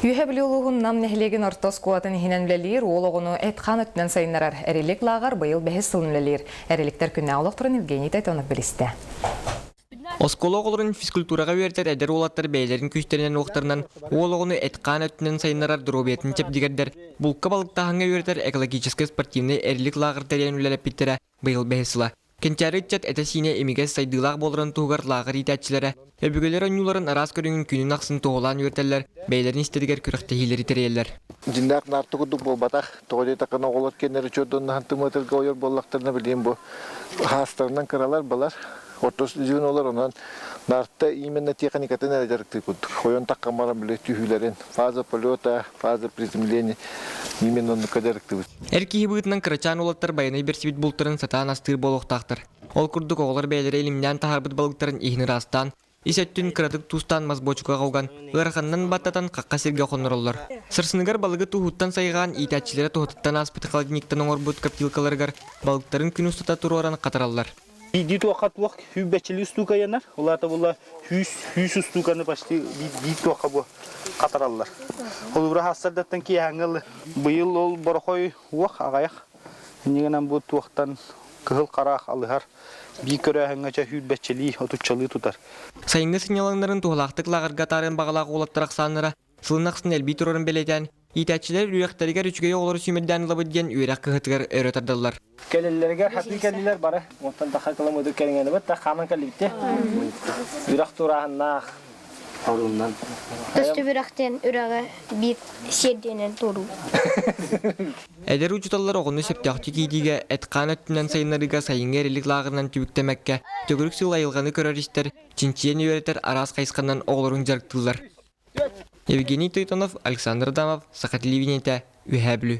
Үөһэ Бүлүү улууһун Нам нэһилиэгин орто оскуолатын иһинэн үлэлиир уол оҕону эт-хаан өттүнэн сайыннарар Эрилик лааҕыр быйыл бэһис сылын үлэлиир. Эриликтэр күннээҕи олохторун Евгений Тайтонов билистэ. Оскуола оҕолорун физкультураҕа үөрэтэр эдэр уолаттар бэйэлэрин күүстэринэн-уохтарынан уол оҕону эт-хаан өттүнэн сайыннарар доруобуйатын чэбдигирдэр, булка балыктааһыҥҥа үөрэтэр экологическай спортивнай Эрилик лааҕыр тэрийэн үлэлэппиттэрэ быйыл бэһис сыла. Кэнчээри ыччат этэ-сиинэ имигэс сайдыылаах буоларын туһугар лааҕыр иитээччилэрэ өбүгэлэр оонньууларын араас көрүҥүн күнүн ахсын туоһулаан үөрэтэллэр, бэйэлэрин истэригэр күрэхтэһиилэри тэрийэллэр. Дьиннээх наарты курдук буолбатах. Тоҕо диэтэххинэ оҕолор кэннэри чуордоннаһан тымыатырга ойор буоллахтарына билигин бу хаастарынан кыралар балар. Орто звенолар онон наарта именно техникатын эрэ дьарыктыы курдук. Ойон таххан баран били түһүүлэрин фаза полета, фаза приземления именно оннукка дьарыктыыбыт. Эр киһи быһыытынан кырачаан уолаттар байанай бэрсибит бултарын сатаан астыыр буолуохтаахтар. Ол курдук оҕолор бэйэлэрэ илимнээн таһаарбыт балыктарын иһин ыраастаан, ис өттүн кыратык туустаан мас буочукаҕа уган, ыараханынан баттатан хахха сиргэ хоннороллор. Сарсыныгар балыгы тууһуттан сайҕаан, иитээччилэрэ туһатыттан ааспыт холодильниктан оҥорбут коптилкаларыгар балыктарын күн устата туруоран хатараллар. Биирдии туохха туох сүүрбэччилии устуука ыйанар. Ол аата була сүүс сүүс устууканы почти биир туохха бу хатараллар. Холобура хассардаттан киэһээҥҥи ылы. Быйыл ол борохой уох аҕайах. Иннигинэн бу туохтан кыһыл хараах алыһар. Биир көрөөһүҥҥэ чэ сүүрбэччилии, отуччалыы тутар. Сайыҥҥы сынньалаҥнарын туһалаахтык лааҕырга атаарыан баҕалаах уолаттар ахсааннара сылын ахсын элбии турарын бэлиэтээн, иитээччилэр үөрэхтэригэр үчүгэй оҕолору сүүмэрдээн ылабыт диэн үөрэх кыһатыгар өрө тардаллар. Кэлэллэригэр хатыы кэллилэр бары. Онтон таха кыламыды кэриҥэнибит да хааман кэллибитти. Үрэх турааһыннаах. Оруннан. Көстүб үрэхтэн үрэҕи биир сиэрдиэнэн туоруу. Эдэр учууталлар оҕону сөптөөхтүк иитиигэ, эт-хаан өттүнэн сайыннарыыга сайыҥҥы эрилик лааҕырынан түбүктэмэккэ, төгүрүк сыл айылҕаны көрөр-истэр, чинчийэн үөрэтэр араас хайысханан оҕолорун дьарыктыыллар. Евгений Тойтонов, Александр Адамов, Саха телевидениетэ, Үөһээ Бүлүү.